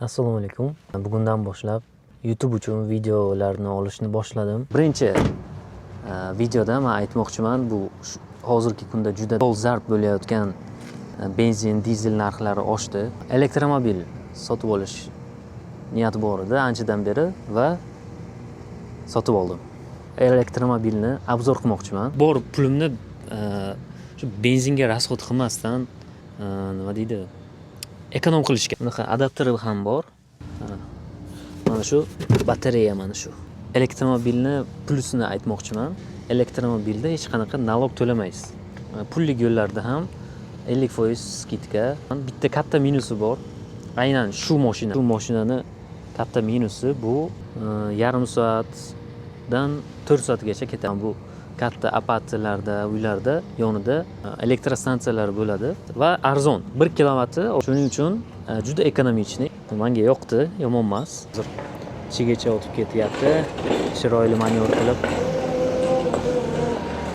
Assalomu alaykum. Bugundan boshlab YouTube uchun videolarni olishni boshladim. Birinchi videoda man aytmoqchiman, bu hozirgi kunda juda dolzarb bo'layotgan benzin, dizel narxlari oshdi. Elektromobil sotib olish niyati bor edi anchadan beri va sotib oldim. Elektromobilni обзор qilmoqchiman. Bor pulimni shu benzinga расход qilmasdan, nima deydi, эконом qilishga. Bunaqa adapteri ham bor. Mana. Mana shu batareya, mana shu. Elektromobilni plyusini aytmoqchiman. Elektromobilda hech qanaqa налог to'lamaysiz. Pullik yo'llarda ham 50% скидка. Bitta katta minusi bor. Aynan shu mashina. Shu mashinani katta minusi bu yarim soatdan 4 soatgacha ketadi. Bu katta apatilarda, uylarda yonida elektrostansiyalar bo'ladi va arzon. 1 kilovati, shuning uchun juda экономичный. Menga yoqdi, yomon emas. Hozir ichigacha o'tib ketyapti. Chiroyli manyovr qilib.